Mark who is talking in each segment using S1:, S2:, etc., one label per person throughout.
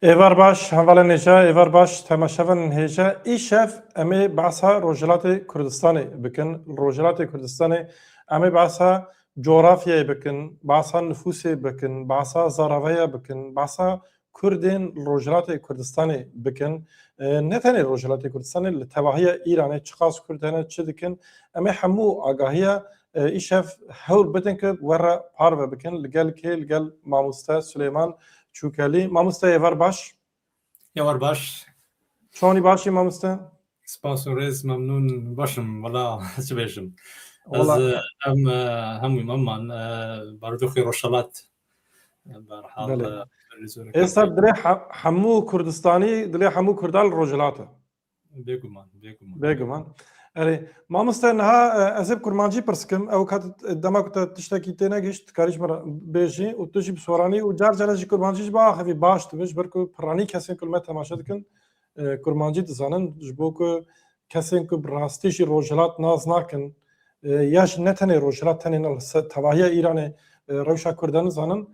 S1: Êvar baş hevalên hêja, êvar baş temaşevanên hêja. Îşev em ê behsa Rojhilatê Kurdistanê bikin. Li Rojhilatê Kurdistanê em ê behsa coğrafyayê bikin, behsa nifûsê bikin, behsa zaraveya bikin, behsa Kurdên li Rojhilatê Kurdistanê bikin. Ne tenê Rojhilatê Kurdistanê li tevahiya Îranê çiqas Kurd hene, çi dikin? Em ê hemû agahiya Îşev hewl bidin ku we re parve bikin li gel kê li gel mamoste Silêman Çûkelî. Mamoste êvar baş.
S2: Êvar baş.
S1: Çonî başî mamoste?
S2: Spas û rêz memnûn başim wela çi bêjim. Ez em hemû meman barudoxê rojhelat berhal
S1: Êsta dilê hemû Kurdistanî dilê hemû Kurdan li rojhilat e.
S2: Bêguman, bêguman.
S1: Bêguman. Erê, mamoste niha ez ê bi kurmancî pirs bikim. Ew kat dema ku te tiştekî tê negihişt dikarî ji min re bêjî û tu jî bi soranî û car cara jî kurmancî jî biaxivî baş dibe ji ber ku piranî kesên ku li me temaşe dikin kurmancî dizanin ji bo ku kesên ku bi rastî jî rojhilat nas nakin ya jî ne tenê rojhilat tenê ne li tevahiya Îranê rewşa Kurd nizanin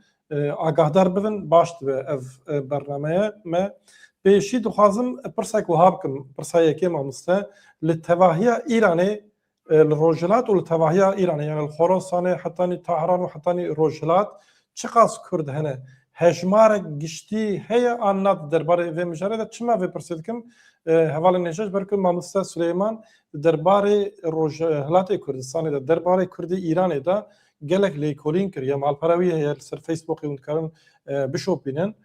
S1: agahdar bibin baş dibe ev bernameye me. Pêşî dixwazim pirsek wiha bikim, pirsa yekê mamoste li tevahiya Îranê li Rojhilat û li tevahiya Îranê yani li Xorosanê hetanî Tehran û hetanî Rojhilat çiqas Kurd hene? Hejmarek giştî heye an na di derbarê vê mijarê de çima vê pirsê dikim? Hevalên hêja ji ber ku mamoste Suleyman di derbarê Rojhilatê Kurdistanê de derbarê Kurdê Îranê de gelek lêkolîn kiriye, malpera wî heye li ser Facebookê hûn dikarin bişopînin.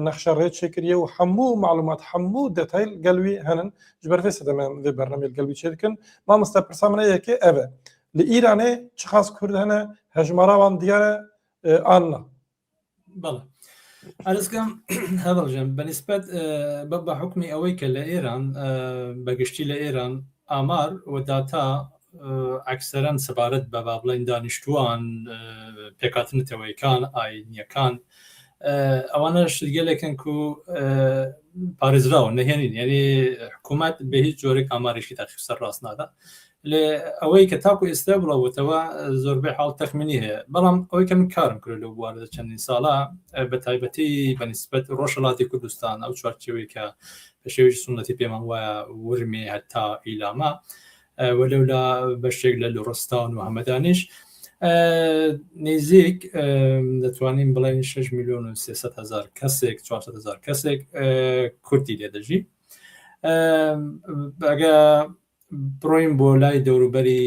S1: Nexşe rê çêkiriye û hemû malûmat, hemû detay li gel wî henin. Ji ber vê sedemê em vê bernameyê li gel wî çêdikin. Mamoste pirsa min e yekê ev e. Li Îranê çiqas Kurd hene, hejmara wan diyar e an na?
S2: Bele. Erzkem heval jan بەنسبەت بە حکمی ئەوەی کە لە ئێران بەگشتی لە ئێران ئامار و داتا ئەکسەرەن سەبارەت بە با بڵێن دانیشتووان پێکهاتە نەتەوەیەکان ئاینیەکان ئەوانە شتگەلێکن و پارێزراون نهێنین یعنی حکوومەت بە هیچ جۆرێک ئامارێکی تاقی سەر ڕاست نادا لێ ئەوەی کە تاکو ئێستا بڵاوبووتەوە زۆربەی حاڵ تەخمینی هەیە بەڵام ئەوەی کە من کارم کرد لەو بوارە چەندین ساڵە بە تایبەتی بە نیسبەت ڕۆژهەڵاتی کوردستان ئەو چوارچێوەی کە بە شێوەی سوننەتی پێمان وایە ورمێ هەتا ئیلامە و لەولا بەشێک لە لوڕستان و هەمەدانیش نزیک دەتوانین بڵێن 6 میلیۆن و 300 هزار کەسێک 400 هزار کەسێک کوردی لێ دەژی ئەگە بڕۆین بۆ لای دەوروبەری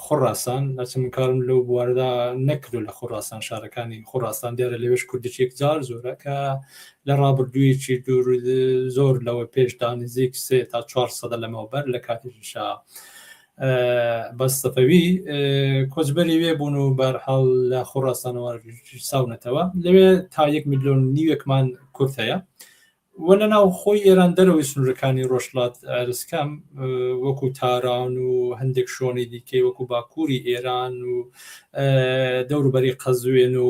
S2: خوڕاسان هەرچەند من کارم لەو بوارەدا نەکردو لە خوڕاسان شارەکانی خوڕاسان دیارە لەوێش کوردی یەکجار زۆرە کە لە ڕابردوویەکی دوور زۆر لەوە پێشدا نزیک سێ تا چوار سەدە لەمەوبەر لە کاتی شا بەس سەفەوی کۆچبەری وێ بوون و بەرحاڵ لە خوڕاسانەوە ساونەتەوە لەوێ تا یەک میلیۆن نیوێکمان کورد هەیە و لە ناوخۆی ئێران دەرەوەی سنوورەکانی ڕۆژهەڵات ئەرزکەم وەکو تاران و هەندێک شۆنی دیکەی وەکو باکووری ئێران و دەوروبەری قەزوێن و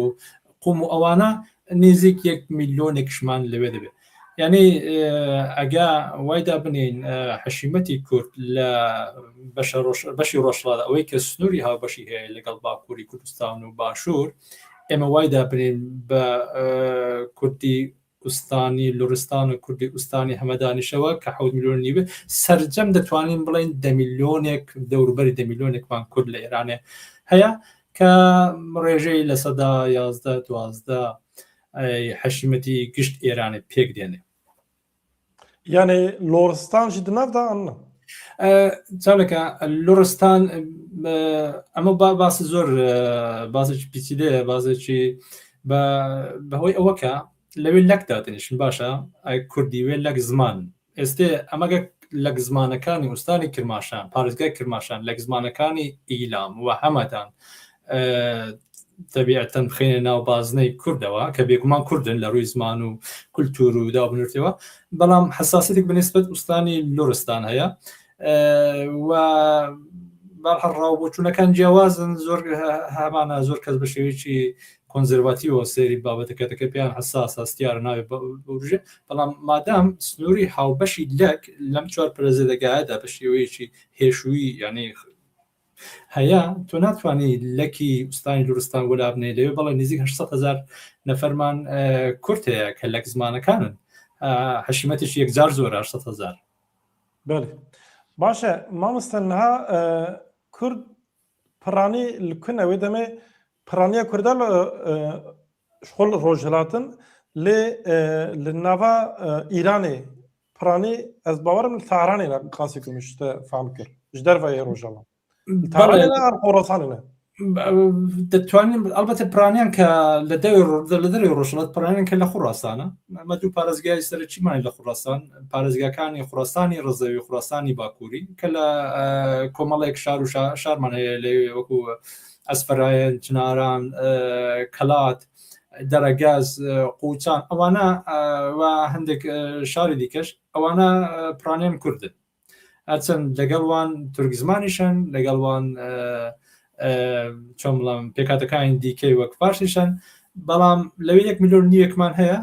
S2: قوم و ئەوانە نزیک یەک میلیۆنێکشمان لەوێ دەبێت یعنی ئەگا وایدا بنین حەشیمەتی کورد لە بەشی ڕۆژهەڵات ئەوەی کە سنووری هاوبەشی هەیە لەگەڵ باکووری کوردستان و باشوور ئێمە وایدا بنین بە کوردی ئوستانی لوڕستان و کوردی ئوستانی هەمەدانیشەوە کە حەوت میلیۆن نیوە سەرجەم دەتوانین بڵێین دە میلیۆنێک دەوروبەری دە میلیۆنێکمان کورد لە ئێرانێ هەیە کە ڕێژەی لە سەدا 11 12 حەشیمەتی گشت ئێرانێ پێک دێنێ.
S1: یانێ لۆڕستان ژی دناڤدا ئان نا؟
S2: چاولەکە لوڕستان ئەمە با باس زۆر بازێکی پیچیدەیە بازێکی بەهۆی ئەوە کە لەوێ لەک دادنیشن باشە کوردی وێ لەک زمان ئێستێ ئەمەگە لەک زمانەکانی ئوستانی کرماشان پارێزگای کرماشان لەک زمانەکانی ئیلام و هەمەدان تەبیعەتەن بخەینە ناو بازنەی کوردەوە کە بێگومان کوردن لە ڕووی زمان و کولتور و دابنرتەوە بەڵام حساسیتێک بنسبەت ئوستانی لوڕستان هەیە و بەرحەڵ ڕاو بۆچوونەکان جیاوازن زۆر هەمانە زۆر کەس بە شێوەیەکی کۆنزەرڤاتیوە سەیری بابەتەکە دەکە پێیان حساس هەستیارە ناوێ بورژێ بەڵام مادام سنووری هاوبەشی لەک لەم چوار پرەزێدەگایەدا بە شێوەیەکی هێشووی یعنی هەیە تۆ ناتوانانی لەکی ئوستانی لورستان وەلا بنێ لەوێ بەڵێ نزیک 800 هزار نەفەرمان کورت هەیە کە لەک زمانەکانن. حەشیمەتێکی یەکجار زۆرە 800 هزار.
S1: بەڵێ باشە مامۆستا نها کورد پرانی لە کون ئەوێ دەمێ پرانیە کوردە لە شخۆل ڕۆژهەلاتن لێ لە ناوا ئیرانێ پرانی ئەز باوەڕم لە تارانێ نە قاسی کو مش تە فام کرد ji dervayê ڕۆژهەڵات تارانێ نە خۆراسانێ نە
S2: دەتوانین ئەلبەتە پرانیان کە لە دەوی لە دەرەوەی ڕۆژهەڵات پرانیان کە لە خوڕاسانە ئەمە دوو پارێزگای سەرەکیمان لە خوڕاسان پارێزگاکانی خوڕاسانی ڕزەوی خوڕاسانی باکووری کە لە کۆمەڵێک شار و شارمان هەیە لەوێ وەکو ئەسفەرایەن چناران کەلات دەرەگەز قوچان ئەوانە و هەندێک شاری دیکەش ئەوانە پرانیان کوردن هەرچەند لەگەڵ وان تورک زمانیشن لەگەڵ وان چۆن بڵام پێکاتەکانی دیکەی وەک فارسیشن بەڵام لەوێ یەک میلیۆن نیوێکمان هەیە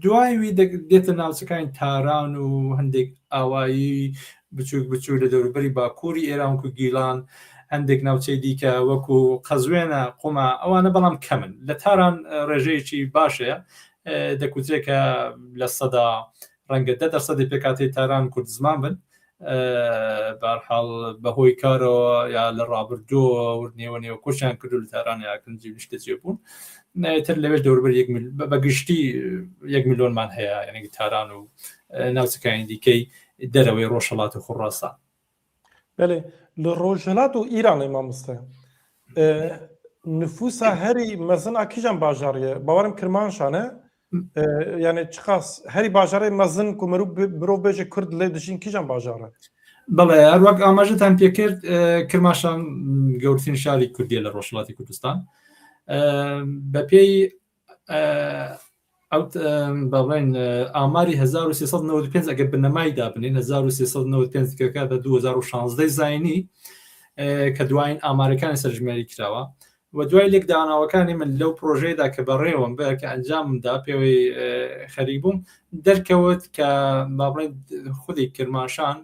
S2: دوای وی دێتە ناوچەکانی تاران و هەندێک ئاوایی بچووک بچوو لە دەوروبەری باکووری ئێران وەکو گیلان هەندێک ناوچەی دیکە وەکو قەزوێنە قوما ئەوانە بەڵام کەمن لە تاران ڕێژەیەکی باشەیە دەکوترێت کە لە سەدا ڕەنگە دە دەرسەدی پێکهاتەی تاران کورد زمان بن بارحاڵ بەهۆی کارەوە یا لە ڕابردووە نێوە نێوە کۆچیان کردو لە تاران یا کنجی نیشتەجێ بوون تر لەوێش دەوربەر یەک بە گشتی یەک میلیۆنمان هەیە یعنی تاران و ناوچەکانی دیکەی دەرەوەی ڕۆژهەڵات و خوڕاسان
S1: بەێ لە ڕۆژهەلات و ئیرانێ مامۆستا نفوسا هەری مەزن ئا کیژان باژاڕیە باوەڕم کرمانشانە یعنی چقاس هەری باژارێ مەزن کو مرۆڤ بێژێ کورد لێ دژین کیژان باژارە
S2: بەڵێ هەروەک ئاماژەتان پێکرد کرماشان گەورترین شاری کوردیە لە ڕۆژهەڵاتی کوردستان بەپێی ئەو بەڵێن ئاماری 1395 ئەگەر بنەمای دابنین 1395 کەکە بە 2016 زینی کە دوایین ئامارەکانی سەرژمێری کراوە و دوای لێکدانەوەکانی من لەو پرۆژەیەدا کە بەڕێوەم بە کە ئەنجاممدا پێوەی خەریک بووم دەرکەوت کە با بڵێن خودی کرماشان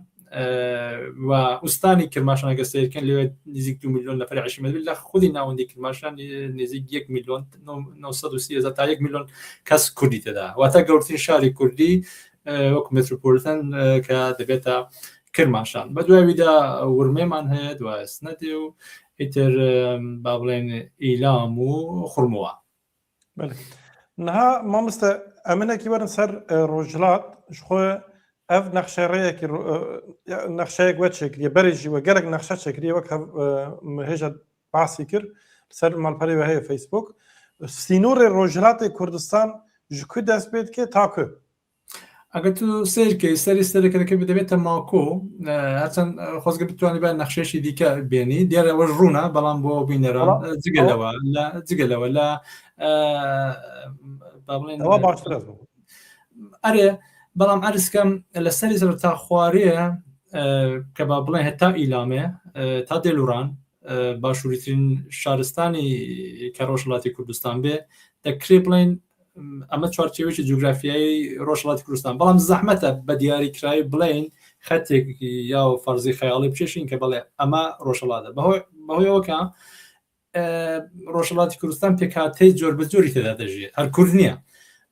S2: و ئوستانی کرماشان ئەگەر سەیرکەن لەوێ نزیک 2 میلیۆن نەفەر عەشیمەت لە خودی ناوەندی کرماشان نزیک 1 میلیۆن 930 هزار تا 1 میلیۆن کەس کوردی تێدا واتە گەورترین شاری کوردی وەکو متروپۆلیتەن کە دەبێتە کرماشان بە دواییدا ورمێمان هەیە دوای سنەدێ و ئیتر با بڵێن ئیلام و خورمەوە.
S1: بەلێ نها مامۆستا ئەمنێکی وەرن سەر ڕۆژهەڵات ژخۆ ئەv نەخشەڕێیەکی نەخشەیەک وە چێکریە بەرێژی وە گەلک نەخشە چێکریە وەک هێژە باسی کرد سەر ماڵپەری وە هەیە فەیسبوک سینۆڕێ ڕۆژهەڵاتی کوردستان ji ku dest pê dike ta ku
S2: ئەگەر تو سیرکەی سەری سەرەکەەکە دەبێتە ماکۆ هەرچەند خۆزگە بتوانانی بە نەخشێکی دیکە بێنی دیارە ئەوەش ڕوونە بەڵام بۆ بینەران جگە لەوە لە جگە لەوە لە
S1: بڵێن باشتر
S2: ئەرێ بەڵام ئەرسکەم لە سەری سەر تا خوارێ کە با بڵێن هەتا ئیلامێ تا دێلوران باشووریترین شارستانی کە ڕۆژهڵاتی کوردستان بێ دەکرێ بڵێن ئەمە چوارچێوەیەکی جوگرافیایی ڕۆژهەڵاتی کوردستان بەڵام زەحمەتە بە دیاریکراوی بڵێین خەتێک یا فەرزی خەیاڵی بکێشین کە بەڵێ ئەمە ڕۆژهەڵاتە بەهۆی ئەوە کە ڕۆژهەڵاتی کوردستان پێکهاتەی جۆر بە جۆری تێدا دەژیێت هەر کورد نییە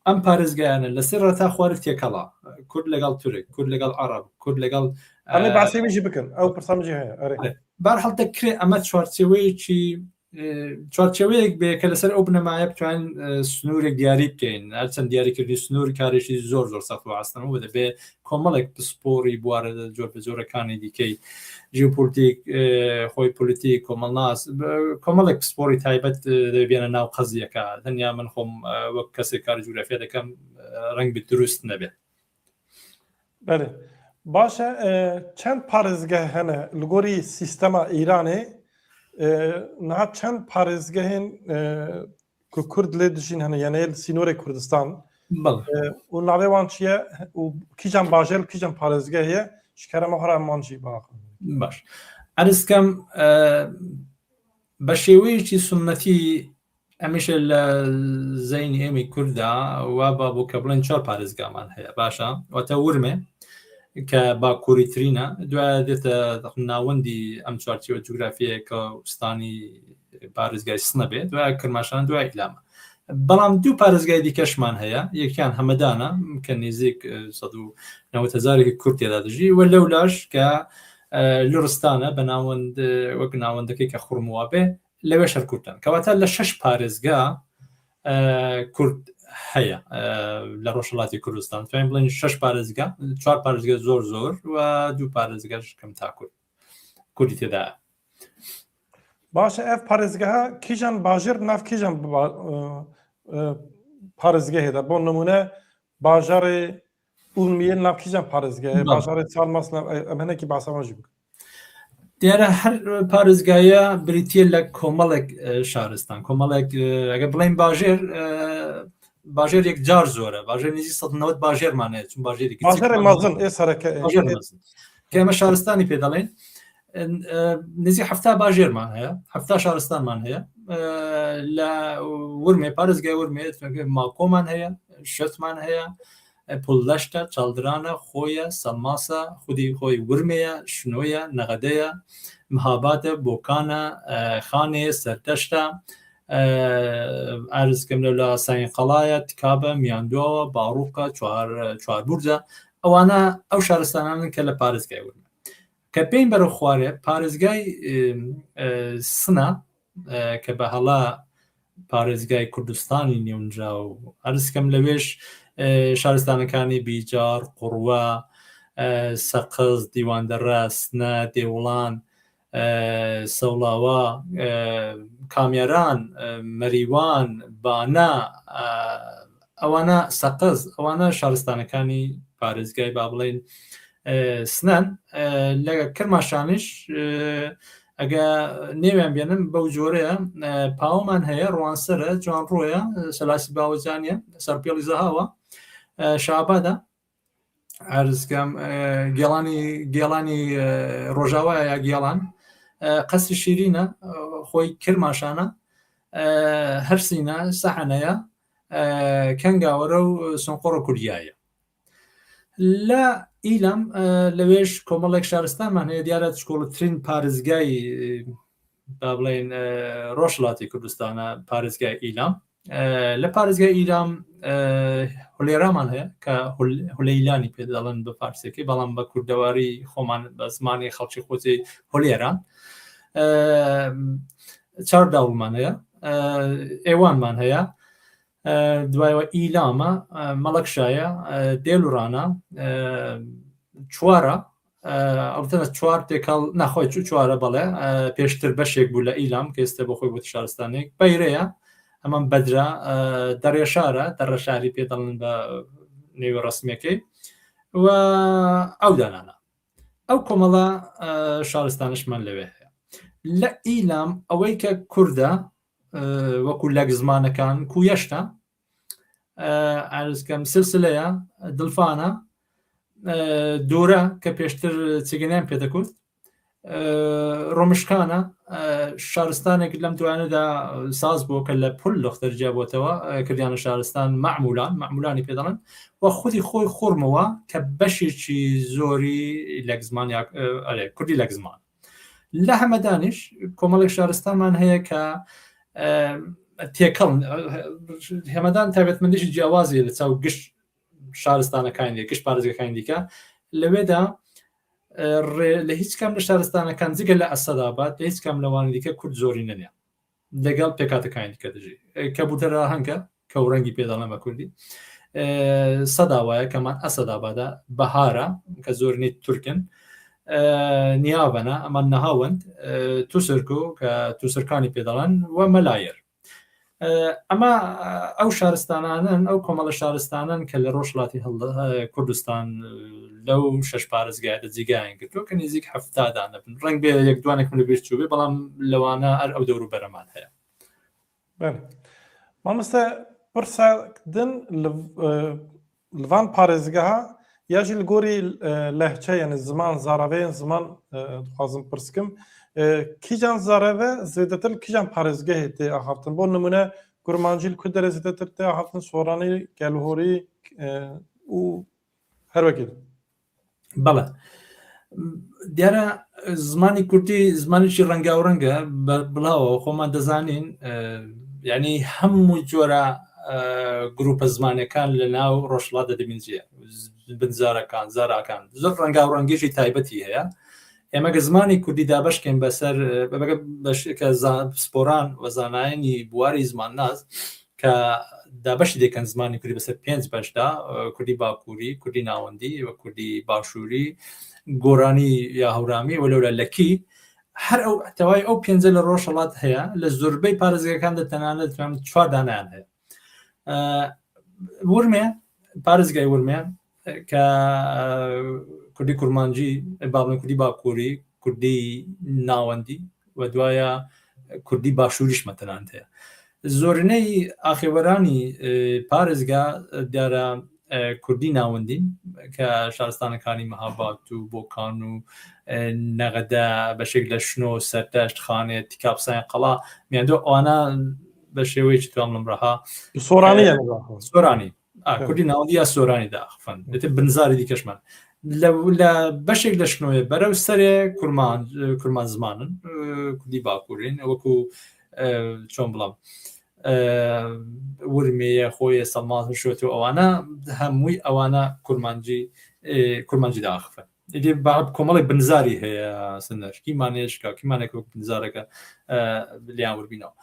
S2: ئەم پارێزگایانە لەسەر ڕەتا خوارە تێکەڵا کورد لەگەڵ تورک کورد لەگەڵ عەرەب کورد لەگەڵ
S1: ئەمە باسی ویژی بکەن ئەو پرسامجی هەیە ئەرێ
S2: بارحاڵ دەکرێت ئەمە چوارچێوەیەکی چوارچێوەیەک بێ کە لەسەر ئەو بنەمایە بتوانین سنوورێک دیاری بکەین هەرچەند دیاریکردنی سنوور کارێکی زۆر زۆر سەخت و ئاستەمە و دەبێ کۆمەڵێک پسپۆری بوارە جۆر بە جۆرەکانی دیکەی ژیوپۆلیتیک خۆی پۆلیتیک کۆمەڵناس کۆمەڵێک پسپۆری تایبەت دەبێنە ناو قەزیەکە تەنیا من خۆم وەک کەسێک کار جوگرافیا دەکەم ڕەنگ بێت دروست نەبێت
S1: بەێ باشە چەند پارێزگە هەنە li gorî sîstema Îranê niha çend parêzgehên ku Kurd lê dijîn hene yani li sînorê Kurdistan û navê wan çi ye û kîjan bajêr li kîjan parêzgehê ye ji kerema xwe re em wan jî biaxivin.
S2: Baş. Eriskem بە شێوەیەکی سوننەتی ئەمیشە لە زەینی ئێمەی کووردا وا با بوو کە بڵێن چوار پارێزگامان هەیە باشە واتە ورمێ کە باکووری ترینە دوای دێتە ناوەندی ئەم چوارچێوە جوگرافیە کە ئوستانی پارێزگای سنە بێت دوای کرماشان دوای ئیلامە. بەڵام دوو پارێزگای دیکەشمان هەیە یەکیان هەمەدانە کە نزیک 190 هزارێکی کورد تێدا دەژی و لەولاش کە لوڕستانە بە ناوەند وەک ناوەندەکەی کە خوڕموە بێ لەوێ شەر کوردن کەواتە لە شەش پارێزگا کورد هەیە لە ڕۆژهڵاتی کوردستان توانین بڵێن شەش پارێزگا چوار پارێزگا زۆر زۆر و دوو پارێزگاش کەم تا کورد کوردی تێدا
S1: باشە ئەف پارێزگەها کیژان باژێر ناو کیژان پارێزگەهێدا بۆ نمونە باژارێ ئورمیە ناو کیژان پارێزگەیە باژارێ چارماس ئەم هەنێکی باسەوەژی بکە
S2: دیارە هەر پارێزگایە بریتە لە کۆمەڵێک شارستان کۆمەڵێک ئەگە بڵین باژێر باژێر یەکجار زۆرە باژێر نزی 1970 باژێرمان هەیە چون باژێری
S1: مەزن ئێ سەرەکە
S2: کە ئێمە شارستانی پێ دەڵێن نزی هەفتا باژێرمان هەیە هەفتا شارستانمان هەیە لە ورمێ پارێزگای ورمێ ماکۆمان هەیە شەتمان هەیە پوڵدەشتە، چاڵدرانە، خۆیە، سەڵماسە، خودی خۆی ورمێیە، شنۆیە، نەغەدەیە، مهابادە، بۆکانە، خانێیە، سەردەشتە، ئارزکەم لەولا ساین قەڵایە، تکابە، میاندواوە، باڕوقە، چواربورجە، ئەوانە ئەو شارستانانەن کە لە پارێزگای ورمێن. کە بێین بەرەو خوارێ پارێزگای سنە کە بە هەڵە پارێزگای کوردستانی نێونرا و ئەرزکەم لەوێش شارستانەکانی بیجار قوڕوە سەقز دیواندەڕە سنە دێوڵان سەوڵاوا کامیاران مەریوان بانە ئەوانە سەقز ئەوانە شارستانەکانی پارێزگای با بڵین سنەن لە کرماشانیش ئەگە نێویان بێنم بەو جۆرەیە پاوەمان هەیە ڕوانسەرە جوان ڕۆیە سەلاسی باوەجانە سەرپێڵی زەهاوە شابادە ئارزگەم گێڵانی گێڵانی ڕۆژاوایە یا گێڵان قەسری شیرینە خۆی کرماشانە هەرسینە سەحەنەیە کەنگاوەرە و سنقۆڕە کوردیایە لە ئیلام لەوێش کۆمەڵێک شارستانمان هەیە دیارە چکۆڵترین پارێزگای با بڵێن ڕۆژهەڵاتی کوردستانە پارێزگای ئیلام لە پارێزگای ئیلام هولێرامان هەیە کە هولەیلانی پێ دەڵێن بە فارسەکەی بەڵام بە کوردەواری خۆمان بە زمانی خەڵکی خۆزی هولێران چار داوڵمان هەیە ئێوانمان هەیە دوایەوە ئیلامە مەڵەکشایە دێلوڕانە چوارە ئەڵتەنە چوار تێکەڵ ناخۆی چوو چوارە بەڵێ پێشتر بەشێک بوو لە ئیلام کە ئێستا بۆ خۆی بۆ شارستانێک بەیرەیە ئەمە بەدرا دەڕێشارە دەڕەشاری پێ دەڵن بە نێوی ڕسمیەکەی و ئەو دانانە ئەو کۆمەڵە شارستانشمان لەوێ هەیە لە ئیلام ئەوەی کە کوردە وەکو لەک زمانەکان کویەشتە ئارزکەم سلسلەیە دڵفانە دوورە کە پێشتر چگەنیان پێدەکوت ڕۆمشکانە شارستانێک لەم دوانەدا ساز بووە کە لە پل لەختەر جیابووتەوە کردیانە شارستان معمولان معمولانی پێدەڵن و خودی خۆی خورمەوە کە بەشێکی زۆری لەک زمان کوردی لەک زمان لە هەمەدانیش کۆمەڵێک شارستانمان هەیە کە تێکەڵ هەمەدان تایبەتمەندیشی جیاوازی لە چاو گشت شارستانەکانی گشت پارێزگەکانی دیکە لەوێدا لە هیچ کام لە شارستانەکان جگە لە ئەسەداباد لە هیچ کام لەوانی دیکە کورد زۆری نەنیە لەگەڵ پێکاتەکانی دیکە دەژی کەبوتەرە هەنگە کە و ڕەنگی پێ دەڵێن بە کوردی سەدا وایە کەمان ئەسەدابادە بەهارە کە زۆرنی تورکن نیاوەنە ئەمان نەهاوەند توسرکو کە توسرکانی پێ دەڵێن و مەلایر ئەمە ئەو شارستانانن ئەو کۆمەڵە شارستانن کە لە ڕۆژهەڵاتی کوردستان لەو شەش پارێزگایە جیگایان گرتووە کە نزیک هەفتادانە بن ڕەنگ بێ یەک دوانێکم لە بیر چووبێ بەڵام لەوانە ئەر ئەو دەور و بەرەمان هەیە
S1: مامۆستا پرسە دن li van parêzgeha ya jî li gorî lehçe yanî ziman zaraveyên ziman dixwazim pirs bikim kîjan zareve zêdetir li kîjan parêzgehê tê axaftin bo nimûne kurmancî li ku derê zêdetir tê axaftin soranî kelhorî û her wekî din.
S2: بەڵێ دیارە زمانی کوردی زمانێکی ڕەنگاوڕەنگە بڵاوە خۆمان دەزانین. یعنی هەموو جۆرە گروپە زمانەکان لە ناو ڕۆژهەڵاتدا دەبینجێ بنزارەکان زاراکان زۆر ڕەنگا و ڕەنگێکی تایبەتی هەیە ئێمە گە زمانی کوردی دابشکەین بەسەر کە پسپۆران و زانایانی بواری زمانناس کە دابەشی دەکەن زمانی کوردی بەسەر پێنج بەشدا کوردی باکووری کوردی ناوەندی و کوردی باشووری گۆرانی یا هەورامی و لەولا لەکی هەر ئەو تەوای ئەو پێنجە لە ڕۆژهەڵات هەیە لە زۆربەی پارێزگەکاندا تەنانەت چوار دانیان هەیە ورمێ پارێزگای ورمێ کە کوردی کورمانجی باڵێن کوردی باکووری کوردی ناوەندی و دوایە کوردی باشووریش مەتەنان هەیە زۆرینەی ئاخێوەرانی پارێزگا دیارە کوردی ناوەندین کە شارستانەکانی مەهابات و بۆکان و نەغەدە بەشێک لە شنۆ سەردەشت خانێ تیکاپسای قەڵا میاندۆ ئەوانە بە شێوەیەکی توام لەم ڕەها
S1: سۆرانی
S2: سۆرانی کوردی ناوەندی یا سۆرانی داخفن دێتە بنزاری دیکەشمان لە بەشێک لە شنۆیە بەرەو سەرێ کورمان کورمان زمانن کوردی باکوورین وەکو چۆن بڵام ورمێیە خۆیە سەڵمان شێت و ئەوانە هەمووی ئەوانە کورمانجی کورمانجی داخفن ئیدی با کۆمەڵێک بنزاری هەیە سنەر کیمانێشکا کیمانێک وەک بنزارەکە لیان وربینەوە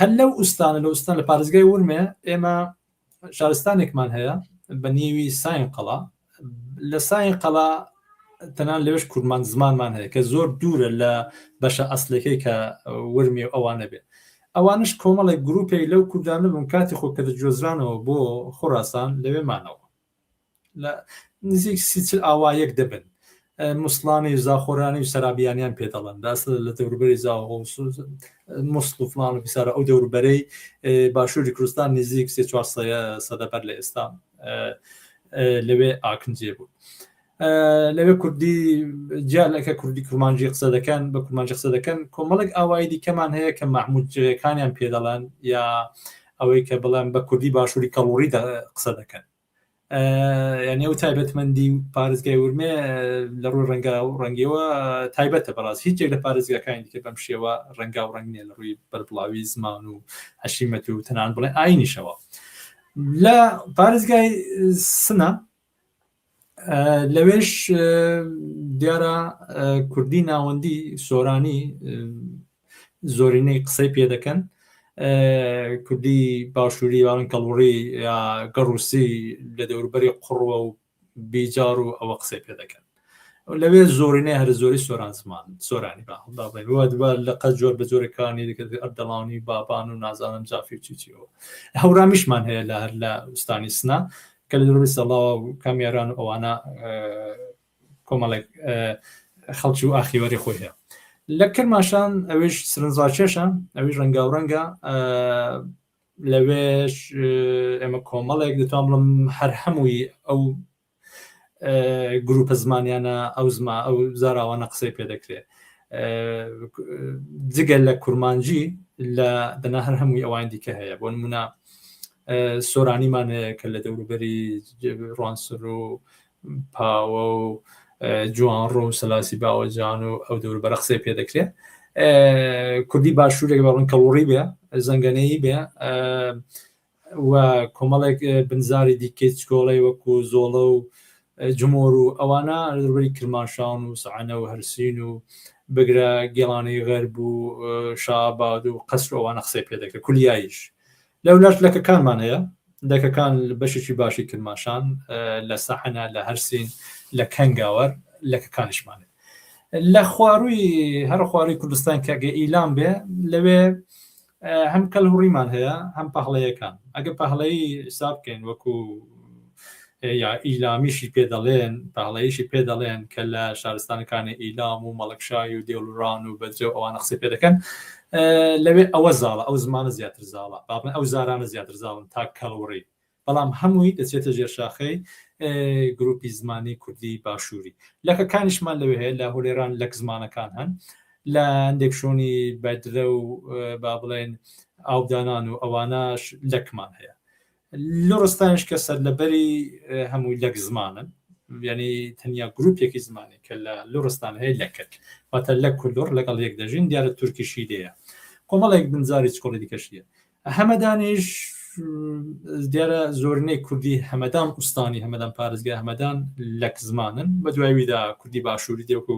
S2: هەر لەو ئوستانە لە ئوستان لە پارێزگای ورمێ ئێمە شارستانێکمان هەیە بە نێوی ساین قەڵا لە ساین قەڵا تەنان لەوێش کورمان زمانمان هەیە کە زۆر دوورە لە بەشە ئەسلەکەی کە ورمێ و ئەوانە بێ ئەوانش کۆمەڵێک گروپێک لەو کوردانە بوون کاتی خۆ کە دەگوێزرانەوە بۆ خۆراسان لەوێ مانەوە لە نزیک سیچل ئاوایەک دەبن موسڵانی و زاخۆرانی و سەرابیانیان پێ دەڵێن داست لە دەوروبەری زاخۆ موسڵ و فلان و بیسارە ئەو دەوروبەرەی باشووری کوردستان نزیک سێ چوار سەدە بەر لە ئێستا لەوێ ئاکنجێ بوو لەوێ کوردی جیا لەکە کوردی کرمانجی قسە دەکەن بە کرمانجی قسە دەکەن کۆمەڵێک ئاوایی دیکەمان هەیە کە مەحمودەکانیان پێ دەڵێن یا ئەوەی کە بڵێن بە کوردی باشووری کەڵوڕی قسە دەکەن یعنی ئەو تایبەتمەندی پارێزگای ورمێ لە ڕووی ڕەنگا و ڕەنگیەوە تایبەتە بەڕاست هیچێک لە پارێزگاکانی دیکە بەم شێوە ڕەنگا و ڕەنگ نیە لە ڕووی بەربڵاوی زمان و حەشیمەت و تەنان بڵێ ئاینیشەوە لە پارێزگای سنە لەوێش دیارە کوردی ناوەندی سۆرانی زۆرینەی قسەی پێ دەکەن کوردی باشووری واڵن کەڵوڕی یا گەڕوسی لە دەوروبەری قوڕوە و بیجار و ئەوە قسەی پێ دەکەن لەوێ زۆرینەی هەر زۆری سۆران زمان سۆرانی با بڵێن وە لە قەت جۆر بە جۆرەکانی دیکە ئەردەڵانی بابان و نازانم جافی و چی چیەوە هەورامیشمان هەیە لە هەر لە ئوستانی سنا کە لە دەوروبەری سەڵاوە و کامیاران و ئەوانە کۆمەڵێک خەڵکی و ئاخیوەری خۆی هەیە لە کرماشان ئەویش سرنجڕاکێشە ئەویش ڕەنگاوڕەنگە لەوێش ئێمە کۆمەڵێک دەتوان بڵم هەر هەمووی ئەو گروپە زمانیانە ئەو زما ئەو زاراوانە قسەی پێ دەکرێت جگە لە کورمانجی لە دەنا هەر هەمووی ئەوان دیکە هەیە بۆ نمونە سۆرانیمان هەیە کە لە دەوروبەری ڕوانسەر و پاوە و جوانڕۆ و سەلاسی باوەجان و ئەو دەوروبەرە قسەی پێ دەکرێت کوردی باشوورێک بەڵن کەڵوڕی بێ زەنگەنەیی بێ و کۆمەڵێک بنزاری دیکەی چکۆڵەی وەکو زۆڵە و جمۆر و ئەوانە لەدەوروبەری کرماشان و سەعەنە و هەرسین و بگرە گێڵانی غەرب و شاباد و قەسر و ئەوانە قسەی پێ دەکرێت کولیاییش لەولاش لەکەکانمان هەیە لەکەکان بەشێکی باشی کرماشان لە سەحنە لە هەرسین لە کەنگاوەر لەکەکانیشمان هەیە لە خوارووی هەر خوارووی کوردستان کە گە ئیلام بێ لەوێ هەم کەلهوڕیمان هەیە هەم پەهڵەیەکان ئەگە پەهڵەیی حساب بکەین وەکو یا ئیلامیشی پێ دەڵێن پەهڵەیشی پێ دەڵێن کە لە شارستانەکانی ئیلام و مەڵکشای و دێڵوران و بەجێ و ئەوانە قسەی پێ دەکەن لەوێ ئەوە زاڵە ئەو زمانە زیاتر زاڵە با بڵێن ئەو زارانە زیاتر زاڵن تا کەڵوڕی بەڵام هەمووی دەچێتە ژێرشاخەی گروپی زمانی کوردی باشووری لەکەکانیشمان لەوێ هەیە لە هولێران لەک زمانەکان هەن لە هەندێک شوێنی بەدرە و با بڵێن ئاودانان و ئەوانەش لەکمان هەیە لوڕستانیش کە سەرلەبەری هەمووی لەک زمانن یعنی تەنیا گروپێکی زمانی کە لە لوڕستان هەیە لەکەت واتە لە کولوڕ لەگەڵ یەک دەژین دیارە تورکیشی لێیە کۆمەڵێک بنزاری چکۆڵی دیکەشیە. هەمەدانیش دیارە زۆرینەی کوردی هەمەدان ئوستانی هەمەدان پارێزگای هەمەدان لەک زمانن بە دوایویدا کوردی باشووری دێ وەکو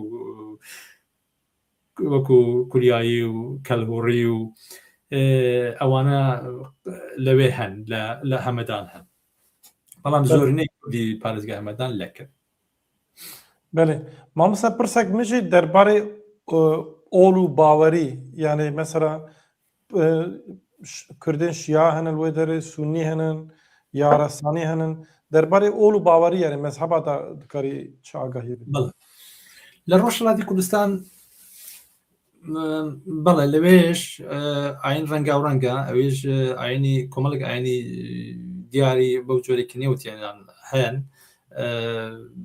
S2: وەکو کوریایی و کەلهوڕی و ئەوانە لەوێ هەن لە هەمەدان هەن بەڵام زۆرینەی کوردی پارێزگای هەمەدان لەکن.
S1: بەێ مامۆستا پرسێک مژی دەربارەی ئۆل و باوەری یانێ مەسەرە کوردên şia henin wê derê sunî henin yaresanî henin derbarê ol û bawerî yanî mezheba da dikarî çi agahî bidî؟
S2: لە ڕۆژهەڵاتی کوردستان بەڵێ لەوێش ئاین ڕەنگا و ڕەنگە ئەوێش ئاینی کۆمەڵێک ئاینی دیاری بەو جۆرێکی نێوتیان هەن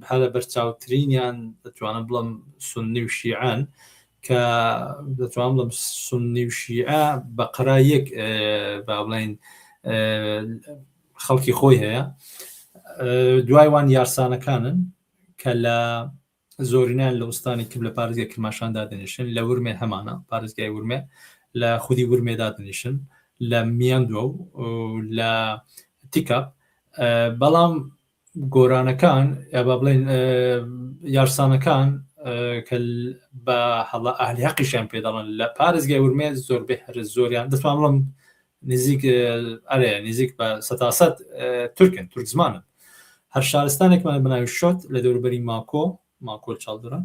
S2: هەرە بەرچاوترینیان دەتوانم بڵم سنی و شیعان کە دەتوانم بڵم سنی و شیعە بە قەرا یەک با بڵین خەڵکی خۆی هەیە دوای وان یارسانەکانن کە لە زۆرینیان لە ئوستانی کب لە پارێزگای کرماشان دادەنیشن لە ورمێ هەمانە پارێزگای ورمێ لە خودی ورمێ دادەنیشن لە میاندوە و لە تیکاپ بەڵام گۆرانەکان یا با بڵێن یارسانەکان کە بە هەڵە ئەهلی حەقیشیان پێ دەڵێن لە پارێزگای ورمێ زۆربەی هەرە زۆریان دەتوانم بڵێم نزیک ئەرێ نزیک بە سەتاسەد تورکن تورک زمانن هەر شارستانێکمان بەناوی شۆت لە دەوروبەری ماکۆ ماکۆ چاڵدرە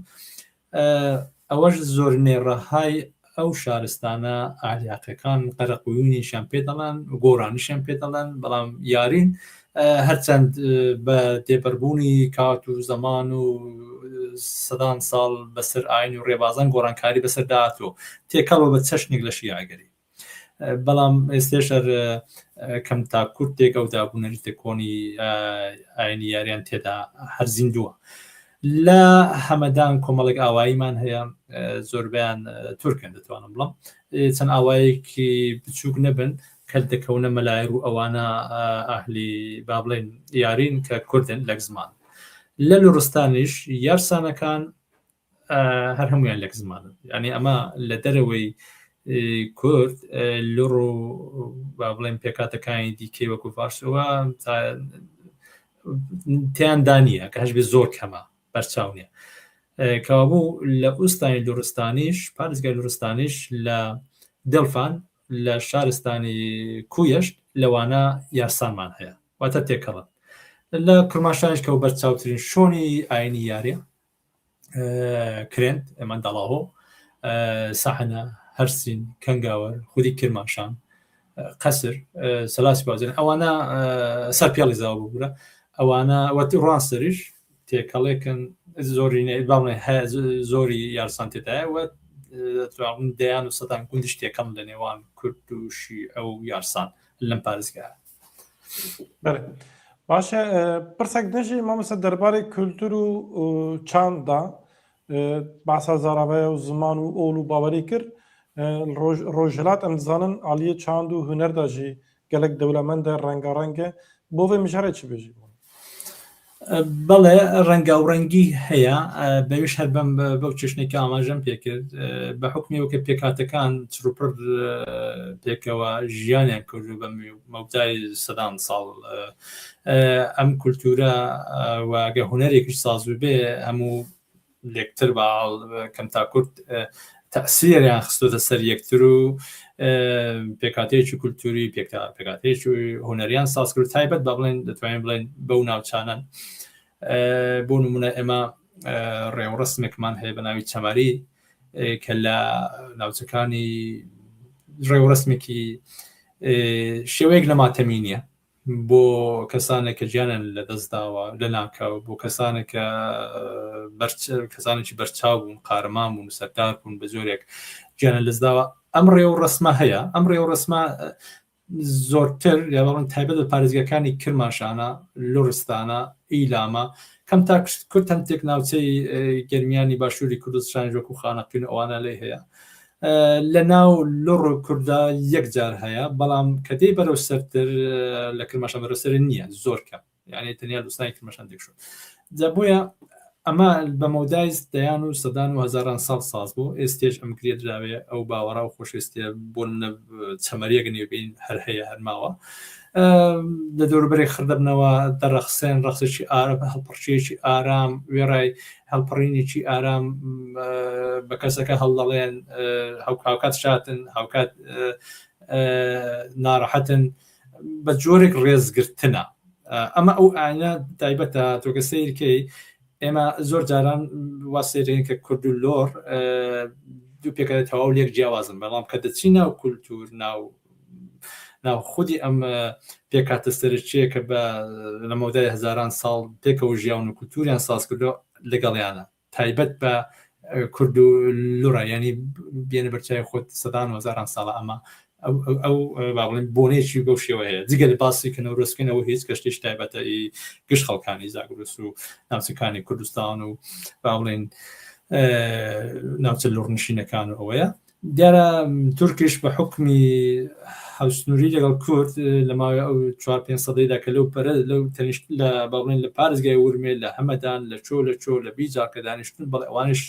S2: ئەوەش زۆر نێڕەهای ئەو شارستانە ئالیاقەکان قەرەقویونیشیان پێ دەڵێن گۆرانیشیان پێ دەڵێن بەڵام یارین هەرچەند بە تێپەربوونی کات و زەمان و سەدان ساڵ بەسەر ئاین و ڕێبازان گۆڕانکاری بەسەر داهاتوە تێکەڵ بە چەشنێک لە شیعەگەری بەڵام ئێستێش هەر کەم تا کورتێک ئەو دابوونەریتە کۆنی ئاینی یاریان تێدا هەر زیندووە لە هەمەدان کۆمەڵێک ئاواییمان هەیە زۆربیان تورکن دەتوانم بڵم چەند ئاوایەکی بچووک نەبن کە دەکەونە مەلایر و ئەوانە ئەهلی با بڵێن یارین کە کوردن لەک زمان لە لوڕستانیش یارسانەکان هەر هەمویان لەک زمانن یعنی ئەمە لە دەرەوەی کورد لوڕ و با بڵێن پێکاتەکانی دیکەی وەکو فارسەوە تیاندا نییە کە هەشبێ زۆر کەمە بەرچاو نییە کەوابوو لە ئوستانی لوڕستانیش پارێزگای لوڕستانیش لە دڵفان لە شارستانی کویەشت لەوانە یارسانمان هەیە واتە تێکەڵن لە کرماشانیش کە بەرچاوترین شۆنی ئاینی یاریە کرێنت ئێمە دەڵاهۆ سەحنە هەرسین کەنگاوەر خودی کرماشان قەسر سەلاسی بازێن ئەوانە سەر پێڵی زاو ببوورە ئەوانە وەتی ڕانسەریش تێکەڵێکن زۆری باڵێ زۆری یارسان تێدایە وە دەیان و سەدان گوندش تێکەڵ لە نێوان کورد و شیعە و یارسان لەم پارێزگایە.
S1: بەڵێ باشە پرسێک دژی مامۆستا دەربارەی کولتور و چاندا باسا زاراوەیە و زمان و ئۆل و باوەری کرد ڕۆژهەلات ئەم دزانن عالیە چاند و هونەردا ژی gelek دەولەمەندە ڕەنگاڕەنگە بۆ vê mijarê çi bêjî؟
S2: بەڵێ ڕەنگاوڕەنگی هەیە بەویش هەر بەم بەو چێشنێکی ئاماژەم پێکرد بە حکمی وەکە پێکهاتەکان چڕوپڕ پێکەوە ژیانیان کردو بە مەودای سەدان ساڵ ئەم کولتورە وگە هوەرێکیش ساز بێ هەموو لێکتر باڵ کەم تا کورت تەسیریان خستۆتە سەر یەکتر و پێکاتەیەکی کولتوری پێکاتەیەکی هوەریان ساز کرد تایبەت بە بڵێن دەتوانین بڵێن بەو ناوچانن بۆ نمونە ئێمە ڕێوڕسمێکمان هەیە بە ناوی چەمەری کە لە ناوچەکانی ڕێوڕسمێکی شێوەیەک لە ماتەمینە بۆ کەسانێک کە گیانیان لەدەستداوە لەناکاو بۆ کەسانێک کە کەسانێکی بەرچاو بوون قارەمان بوون سەردار بوون بە جۆرێک گیانیان لەدەستداوە ئەم ڕێ و ڕسمە هەیە ئەم ڕێ و ڕسمە زۆرتر یا بەڵێن تایبەت بە پارێزگاکانی کرماشانە لوڕستانە ئیلامە کەم تا کورت هەندێک ناوچەی گەرمیانی باشووری کوردستان وەکو خانەقین ئەوانە لێ هەیە لە ناو لوڕ و کوردا یەک جار هەیە بەڵام کە دێی بەرەو سەرتر لە کرماشان بەرەو سەر نییە زۆر کەم یعنی تەنیا لوستانی کرماشان دێکشون جا بۆیە. ئەمە بە مەودای دەیان و سەدان و هەزاران ساڵ ساز بوو، ئێستێش ئەم گرێدراوێ ئەو باوەڕە و خۆشەویستیە بۆ نمونە چەمەریەک نیە بین هەر هەیە هەر ماوە لە دەوروبەرێک خڕ دەبنەوە دەڕەخسێن ڕەخسێکی ئارام هەڵپەڕکێیەکی ئارام وێڕای هەڵپەڕینێکی ئارام بە کەسەکە هەڵدەڵێن هاوکات شاتن هاوکات ناڕەحەتن بە جۆرێک ڕێزگرتنە ئەمە ئەو ئاینە تایبەتە تۆکە سیرکەی ئێمە زۆر جاران وا سێرین کە کورد و لۆر دوو پێکە تەواو لێک جیاوازن بەڵام کە دەچی ناو کولتور ناو ناو خودی ئەم پێکاتە سەرچیە کە بە لە مەودای هەزاران ساڵ پێکەوە ژیاون و کولتوریان ساز کردو لەگەڵیانە تایبەت بە کورد و لوڕە ینی بێنە بەرچوی خۆت سەدان و هەزاران ساڵە ئەمە ئەو با بڵێن بۆنەیەکی بەو شێوە هەیە جگە لە باسی کە نەورۆزکەنەوە هیچ کەشتیش تایبەتە ئی گشت خەڵکانی زاگرس و ناوچەکانی کوردستان و با بڵێن ناوچە لوڕنشینەکان و ئەوەیە دیارە تورکیش بە حوکمی هاوسنووری لەگەڵ کورد لە ماوەی ئەو چوار پێنج سەدەیدا کە لەو پەرە لەو تەنیشت لە با بڵێن لە پارێزگای ورمێ لە هەمەدان لە چۆ لە چۆ لە بیجاڕ کە دانیشتون بەڵێ ئەوانیش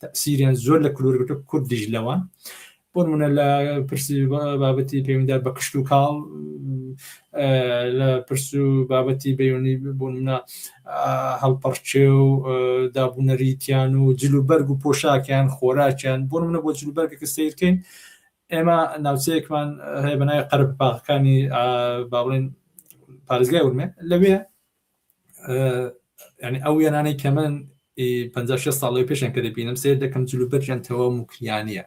S2: تەئسیریان زۆر لە کورد وەرگرتووە کوردیش لەوان بۆ نمونە لە پرسی بابەتی پەیوەندیدار بە کشت و کاڵ لە پرس و بابەتی بەیۆنی بۆ نمونە هەڵپەڕکێ و دابوونەریتیان و جلوبەرگ و پۆشاکیان خۆراکیان بۆ نمونە بۆ جلوبەرگەکە سیرکەین ئێمە ناوچەیەکمان هەیە بە ناوی قەرەباغەکانی با بڵێن پارێزگای ورمێ لەوێ ینی ئەو وێنانەی کە من 56 ساڵی پێشیان کە دەبینم سێر دەکەم جلوبەرگیان تەواو موکریانیە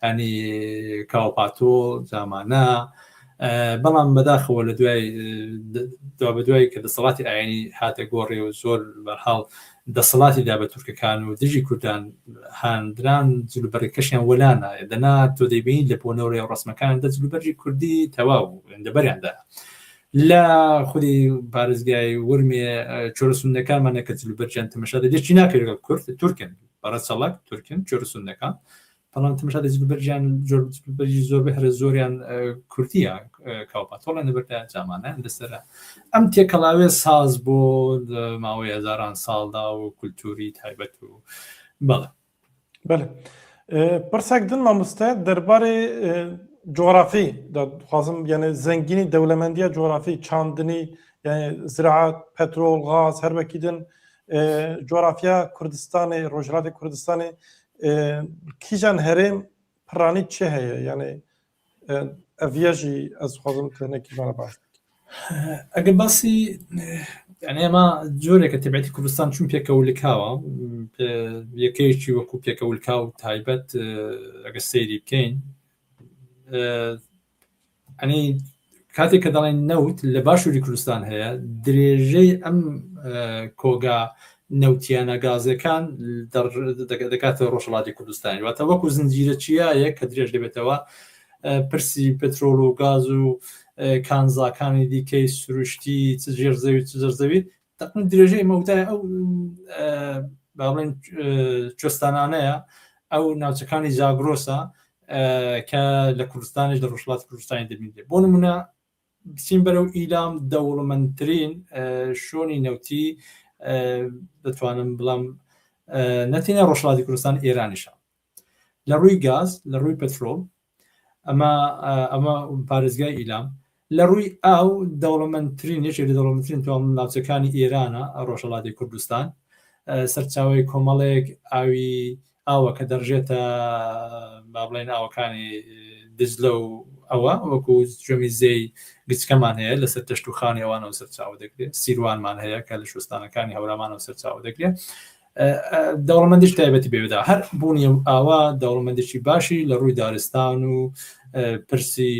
S2: ینی کاوپاتۆ جامانە بەڵام بەداخەوە لە دوای دوا بە دوای کە دەسەڵاتی ئاینی هاتە گۆڕێ و زۆر بەرحاڵ دەسەڵاتی دا بە تورکەکان و دژی کوردان هاندران جلوبەرگەکەشیان وەلانا دەنا تۆ دەیبینی لە بۆنە و ڕێوڕەسمەکان دە جلوبەرگی کوردی تەواو لەبەریاندا لە خودی پارێزگای ورمێ چۆرە سوننەکانمانە کە جلوبەرگیان تەمەشا دەکرێت چی ناکرێت لەگەڵ کورد تورکن بەڕەچەڵەک تورکن چۆرە سوننەکان بەڵام تەمەشا دەکرێت جلوبەرگیان جۆر جلوبەرگی زۆربەی هەرە زۆریان کوردیە کاوپاتۆڵیان لەبەردا جامانیان لەسەرە ئەم تێکەڵاوێ ساز بۆ ماوەی هەزاران ساڵدا و کولتوری تایبەت و بەڵێ
S1: بەێ پرسێک دن مامۆستا دەربارەی جۆرافی دەخوازم یعنی زەنگینی دەولەمەندیە جۆرافی چاندنی یعنی زراعات پەترۆل غاز هەر وەکی دن جۆرافیا کوردستانی ڕۆژهەڵاتی کوردستانی کیژان هەرێم پڕانی چێ هەیە یعنی ئەڤە ژی ئەز خوازم تەنێکی ژانە باس
S2: ئەگەر باسی یعنی ئێمە جۆرێکە تەبعەتی کوردستان چون پێکەوە لکاوە یەکەیەکی وەکو پێکەوە لکاو تایبەت ئەگە سەیری بکەین ئەنی کاتێک کە دەڵێن نەوت لە باشووری کوردستان هەیە درێژەی ئەم کۆگا نەوتیانە گازەکان دەکاتە ڕۆژهەڵاتی کوردستانی واتە وەکو زنجیرە چیایە کە درێژ دەبێتەوە پرسی پترۆل و گاز و کانزاکانی دیکەی سروشتی چ ژێر زەوی چ زەرزەوی تقریبا درێژەی مەودای ئەو با بڵێن کوێستانانەیە ئەو ناوچەکانی زاگرۆسە کە لە کوردستانیش لە ڕۆژهەڵاتی کوردستانی دەبینرێت بۆ نمونە بچین بەرەو ئیلام دەوڵەمەندترین شۆنی نەوتی دەتوانم بڵام نەتینە ڕۆژهەڵاتی کوردستان ئێرانیشە لە ڕووی گاز لە ڕووی پترۆل ئەمە ئەمە پارێزگای ئیلام لە ڕووی ئاو دەوڵەمەندترین یەکێک لە دەوڵەمەندترین توام ناوچەکانی ئێرانە ڕۆژهەڵاتی کوردستان سەرچاوی کۆمەڵێک ئاوی ئاوە کە دەڕژێتە با بڵێن ئاوەکانی دجلە و ئەوە وەکو جۆمی زێی گچکەمان هەیە لەسەر تەشت و خانی ئەوانەوە سەرچاوە دەگرێت سیروانمان هەیە کە لە شوستانەکانی هەورامانەوە سەرچاوە دەگرێت دەوڵەمەندیش تایبەتی بێدا هەر بوونی ئاوا دەوڵەمەندێکی باشی لە ڕووی دارستان و پرسی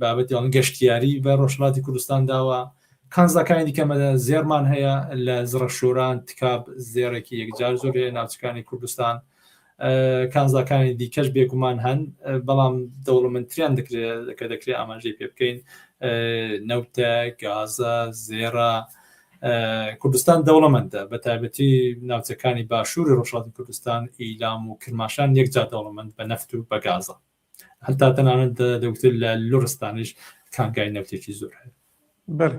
S2: بابەتیان گەشتیاری بە ڕۆژهەڵاتی کوردستان داوە کانزاکانی دیکە زێرمان هەیە لە زڕەشۆران تکاب زێڕێکی یەکجار زۆر هەیە ناوچەکانی کوردستان کانزاکانی دیکەش بێگومان هەن بەڵام دەوڵەمەندتریان دەکرێت کە دەکرێت ئاماژەی پێ بکەین نەوتە گازە زێرە کوردستان دەوڵەمەندە بە تایبەتی ناوچەکانی باشووری ڕۆژهەڵاتی کوردستان ئیلام و کرماشان یەکجار دەوڵەمەند بە نەفت و بە گازە هەتا تەنانەت دەگوترێت لە لوڕستانیش کانگای نەوتێکی زۆر هەیە.
S1: بەلێ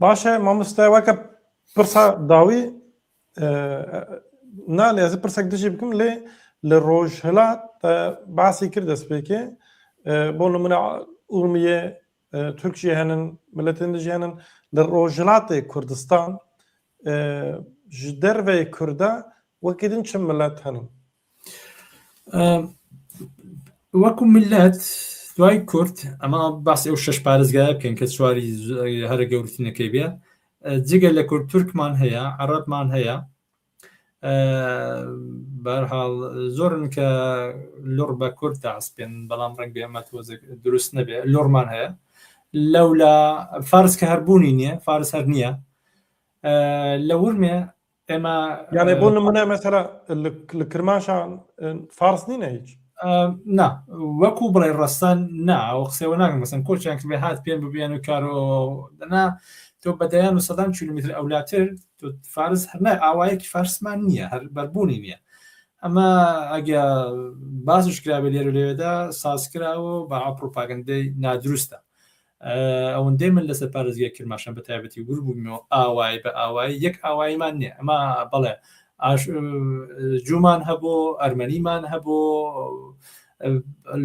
S1: باشە مامۆستا وەکە پرسا داوی. نا لێ ez pirsek dijî bikim lê li rojhilat basî kir destpêkê bo nimûne Urmiye Türk jî henin miletên dijî henin li rojhilatê Kurdistan ji derveyê Kurda wekî din çi milet henin?
S2: وەکو میللەت دوای کورد ئەمە باسی ئەو شەش پارێزگایە بکەین کە چواری هەرە گەورترینەکەی بێ جگە لە کورد تورکمان هەیە عەڕەبمان هەیە بەرحاڵ زۆرن کە لوڕ بە کورد دەعسپێن بەڵام ڕەنگ بێ ئەمە تۆزێک دروست نەبێ لوڕمان هەیە لەولا فارس کە هەربوونی نییە فارس هەر نییە لە ورمێ ئێمە
S1: یانێ بۆ نمونە مەسەلا لە کرماشان فارس نینە هیچ
S2: نا وەکو بڵێ ڕەسەن نا ئەو قسەوە ناکەم مەسەن کۆچیان کردێ هات پێم ببیان و کارۆ نا تۆ بە دەیان و سەدان کیلومتر ئەولاتر تۆ فارس هەر نا ئاوایەکی فارسمان نییە هەر بەربوونی نییە ئەمە ئەگە باسش کرابێ لێرە لەوێدا ساز کراوە و بە پڕوپاگەندەی نادروستە ئەوەندەی من لەسەر پارێزگای کرماشان بە تایبەتی ورد بوومەوە ئاوایی بە ئاوایی یەک ئاواییمان نییە ئەمە بەڵێ جومان هەبوو ئەرمەنیمان هەبوو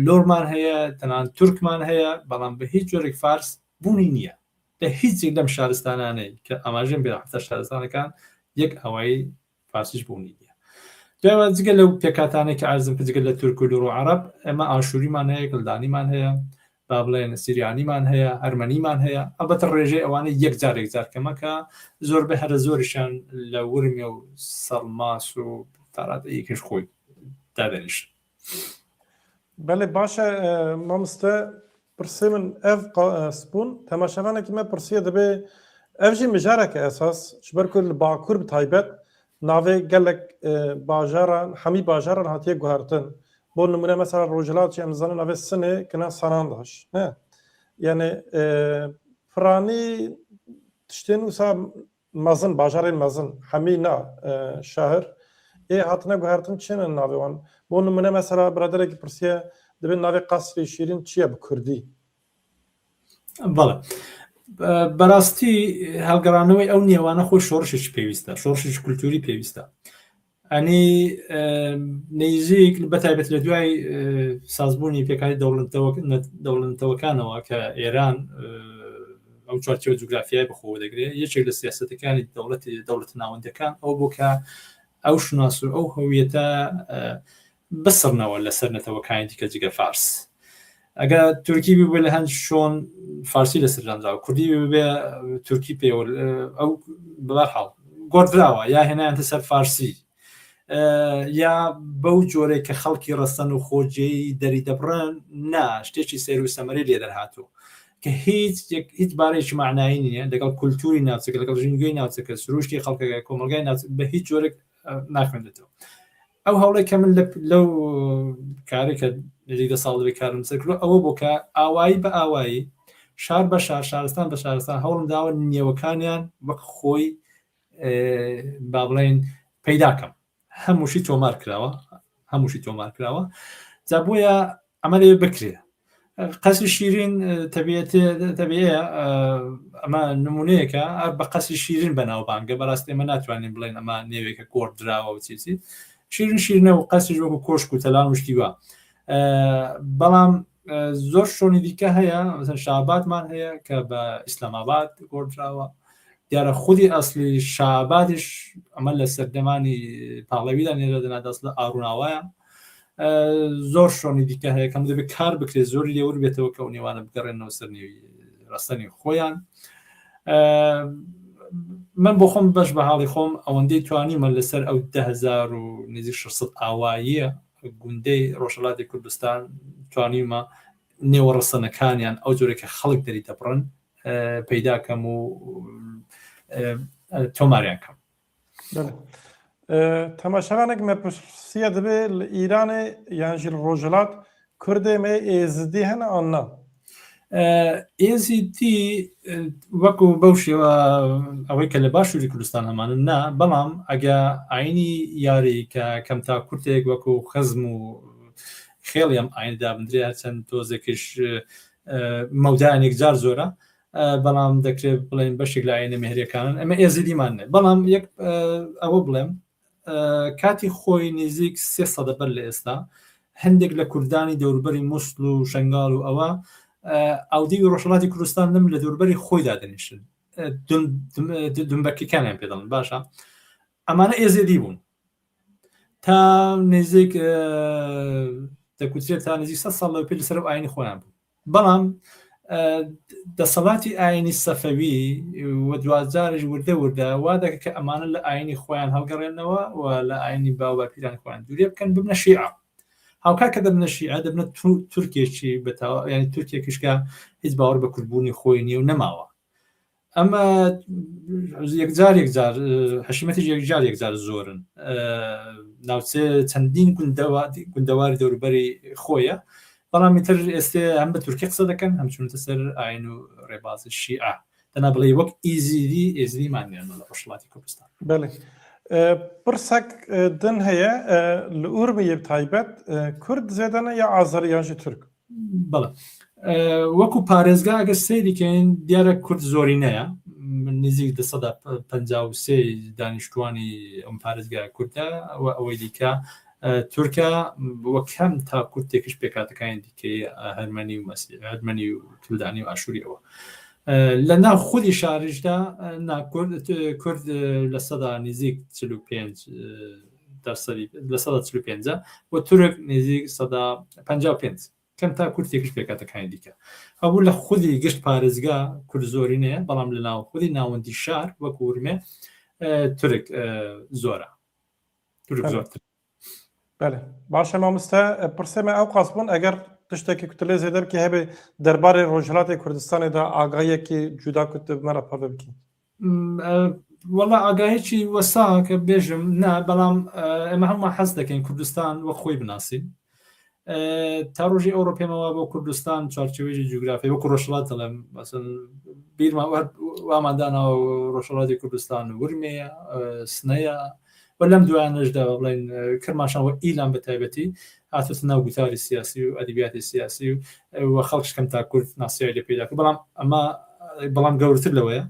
S2: لۆرمان هەیە تەنان تورکمان هەیە بەڵام بە هیچ جۆرێک فارس بوونی نییە لە هیچ یەک لەم شارستانانەی کە ئاماژەم پێ حتا شارستانەکان یەک ئاوایی فارسیش بوونی نییە. دوایەوە جگە لەو پێکهاتانەی کە عەرزم کرد جگە لە تورک و لوڕ و عەڕەب ئێمە ئاشووریمان هەیە، کلدانیمان هەیە، با بڵێن سریانیمان هەیە، ئەرمەنیمان هەیە، ئەڵبەتە ڕێژەی ئەوانە یەکجار یەکجار کەمە کە زۆربەی هەرە زۆریشیان لە ورمێ و سەڵماس و تاڕادەیەکیش خۆی دادەنیشن.
S1: بەلێ باشە مامۆستا پرسێ من ev spûn temaşevanekî me pirsiye dibê ev jî mijareke esas ji ber ku li Bakur bi taybet navê gelek bajaran hemî bajaran hatiye guhertin bo nimûne mesela Rojhilat jî em dizanin navê Sinê kina Sanandaş ne yani piranî tiştên wisa Mezin, bajarên mezin, hemî na şehir ê hatine guhertin çi ne navê wan? Bo nimûne mesela biraderekî pirsiye dibê navê Qesrê Şîrîn çi ye bi kurdî?
S2: بەڵێ بەڕاستی هەڵگەڕانەوەی ئەو نێوانە خۆی شۆڕشێکی پێویستە شۆڕشێکی کولتوری پێویستە ئەنی نزیک بە تایبەت لە دوای سازبوونی پێکانی دەوڵەتەوەکانەوە کە ئێران ئەو چوارچێوە جوگرافیای بەخۆوە دەگرێت یەکێک لە سیاسەتەکانی دەوڵەتی دەوڵەت ناوەندەکان ئەو بۆ کە ئەو شوناس و ئەو هەویەتە بسڕنەوە لەسەر نەتەوەکانی دیکە جگە فارس ئەگە تورکی ببێ لە هەند شۆن فارسی لەسەر دانراوە کوردی ببێ تورکی پێوە ئەو بەحاڵ گۆڕدراوە یا هێنایانتە سەر فارسی یا بەو جۆرێک کە خەڵکی ڕەسەن و خۆجێی دەری دەبڕن نا شتێکی سێر و سەمەری لێ دەرهاتوو کە هیچ هیچ بارێکی معنایی نییە لەگەڵ کولتوری ناوچەکە لەگەڵ ژینگەی ناوچەکە سروشتی خەڵکەکە کۆمەلگای ناوچ بە هیچ جۆرێک ناخوێندێتەوە ئەو هەوڵێک کە من لەو کارێک کە نزیک دە ساڵ دەبێت کارم لەسەر کردووە ئەوە بۆ کە ئاوایی بە ئاوایی شار بە شار شارستان بە شارستان هەوڵم داوە نێوەکانیان وەک خۆی با بڵێن پەیداکەم هەمووشی تۆمار کراوە هەمووشی تۆمار کراوە جا بۆیە ئەمە لێ بکرێ قەسری شیرین تەبیعە ئەمە نمونەیەکە هەر بە قەسری شیرین بەناوبانگە بەڕاست ئێمە ناتوانین بڵێن ئەمە نێوێکە گۆڕدراوە و چیچی شیرین شیرنە و قەسریش وەکو کۆشک و تەلان و شتی وا بەڵام زۆر شۆنی دیکە هەیە مەسەن شابادمان هەیە کە بە ئیسلامئاباد گۆڕدراوە دیارە خودی ئەسلی شابادیش ئەمە لە سەردەمانی پاڵەویدا نێرە دەنا دەست لە ئاروناوایە زۆر شۆنی دیکە هەیە کەم دەبێت کار بکرێت زۆری لێور بێتەوە کە ئەو نێوانە بگەڕێنەوە سەر نێوی ڕەسەنی خۆیان من بۆ خۆم بەش بە حاڵی خۆم ئەوەندەی توانیمە لەسەر ئەو دههزار و نزیک 600 ئاواییە گوندەی ڕۆژهەڵاتی کوردستان توانیمە نێوە ڕەسەنەکانیان ئەو جۆرێک کە خەڵک دەری دەبڕن پەیداکەم و تۆماریان کەم
S1: تەماشاوانێک me پرسیە دەبێ li Îranê yan jî li Rojhilat Kurdê me Êzidî hene an na?
S2: ئێزیدی وەکو بەو شێوە ئەوەی کە لە باشووری کوردستان هەمانن نا بەڵام ئەگە ئاینی یاری کە کەم تا کورتێک وەکو خزم و خێڵی ئەم ئاین دابدرێ هەرچەند تۆزێکیش مەودایان یەکجار زۆرە. بەڵام دەکرێت بڵێن بەشێک لە ئاینە مێهریەکانن ئەمە ئێزیدیمان نێ بەڵام یەک ئەوە بڵێم کاتی خۆی نزیک سێ سەدە بەر لە ئێستا هەندێک لە کوردانی دەوروبەری موسڵ و شنگال و ئەوە ئەودیوی ڕۆژهەڵاتی کوردستان لەم لە دەوروبەری خۆیدا دەنیشن دنبەکیەکانیان پێ دەڵێن باشە ئەمانە ئێزێدی بوون تا نزیک دەکوترێت تا نزیک سە ساڵ لەو پێ لەسەر ئاینی خۆیان بوو بەڵام دەسەڵاتی ئاینی سەفەوی و دواجارش وردە وردە وا دەکە کە ئەمانە لە ئاینی خۆیان هەڵگەڕێنەوە و لە ئاینی باو باپیرانی خۆیان دوورێ بکەن ببنە شیعە هاوکات کە دەبنە شیعە دەبنە تورکێکی بەتەوا یعنی تورکێکیشکە هیچ باوەڕ بە کوردبوونی خۆی نییە و نەماوە ئەمە یەکجار یەکجار حشمەتی یەکجار یەکجار زۆرن ناوچێ چەندین گوندەواری دەوروبەری خۆیە بەڵام ئیتر ئێستێ هەم بە تورکی قسە دەکەن هەم چونتە سەر ئاین و ڕێبازی شیعە دەنا بڵێ وەک ئیزیدی ئێزدیمان نیە لە ڕۆژهەڵاتی کوردستان.
S1: بەڵێ پرسەک دن هەیە لە ئورمیە تایبەت کورد زێدەنە یا ئازەری یان ژی تورک؟
S2: بەڵێ وەکو پارێزگا ئەگەر سەیری کەین دیارە کورد زۆرینەیە نزیک 53 دانیشتوانی ئەم پارێزگا کوردە و ئەوەی دیکە تورکە وەک هەم تا کورتێکش پێکاتەکانی دیکەی هەرمەنی و مەسی هەرمەنی و کلدانی و ئاشووری ئەوە لە ناو خودی شاریشدا ناکورد کورد لە سەدا نزیک 45 دەرسەدی لە سەدا 45 و تورک نزیک سەدا 55 کەم تا کورتێکش پێکاتەکانی دیکە هەبوو لە خودی گشت پارێزگا کورد زۆرینەیە بەڵام لە ناو خودی ناوەندی شار وەک ورمێ تورک زۆرە تورک زۆرتر
S1: بەێ باشە مامۆستا پرسێ me ew qas bûn eger tiştekî ku tu lê zêde bikî hebe derbarê Rojhilatê Kurdistanê de agahiyekî cuda ku tu bi me re parve bikî.
S2: وەڵا ئاگاهیی وەسا کە بێژم نا بەڵام ئێمە هەموومان حەز دەکەین کوردستان وەک خۆی بناسین تا ڕۆژی ئەوڕۆ پێمەوە بۆ کوردستان چوارچێوەیەکی جوگرافی وەکو ڕۆژهەڵات دەڵێم مەسەن بیرمان وامان داناوە ڕۆژهەڵاتی کوردستان ورمێیە سنەیە و لەم دوایانەشدا بڵێن کرماشان و ئیلام بە تایبەتی هاتووەتە ناو گوتاری سیاسی و ئەدەبیاتی سیاسی و خەڵکش کەم تا کورد ناسیاوی لێ پەیدا کرد بەڵام ئەمە بەڵام گەورتر لەوەیە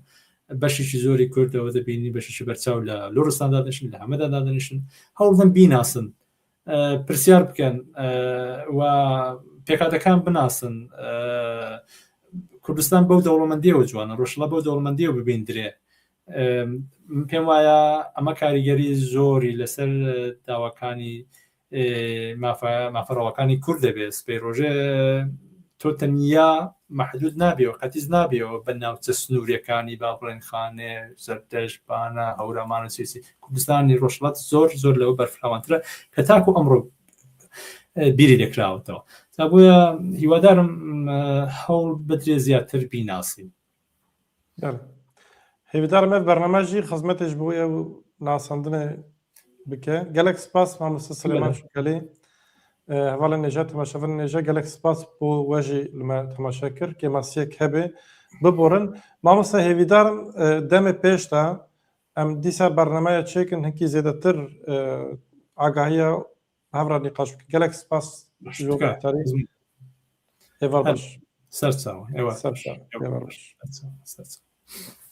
S2: بەشێکی زۆری کوردەوە دەبینی بەشێکی بەرچاو لە لوڕستان دادنیشن لە هەمەدا دادنیشن هەوڵدەن بیناسن پرسیار بکەن و پێکاتەکان بناسن کوردستان بەو دەوڵەمەندیەوە جوانە ڕۆژڵە بەو دەوڵەمەندیەوە ببیندرێ من پێم وایە ئەمە کاریگەری زۆری لەسەر داواکانی مافەڕەوەکانی کورد دەبێت سپەی ڕۆژێ تۆ تەنیا محدود نابێەوە قەتیز نابێەوە بە ناوچە سنووریەکانی با بڵێن خانێ زەردەش بانە هەورامان و سیسی کوردستانی ڕۆژهەڵات زۆر زۆر لەوە بەرفراوانترە کە تاکو ئەمڕۆ بیری لێکراوەتەوە تا بۆیە هیوادارم هەوڵ بدرێ زیاتر بیناسین
S1: هێویدارم ev bername jî xizmetê ji bo ew nasandinê bike. Gelek spas mamoste Silêman Şukelî. Hevalên nêje temaşevanên nêje gelek spas bo we jî li me temaşe kir. Kêmasiyek hebe biborin. Mamoste hêvîdarim demê pêş de em dîsa bernameya çêkin hinkî zêdetir agahiya hev re nîqaş bikin. Gelek spas ji bo guhdarî. Êvar baş.
S2: Ser çawa.
S1: Ser çawa. Êvar baş.
S2: Ser çawa.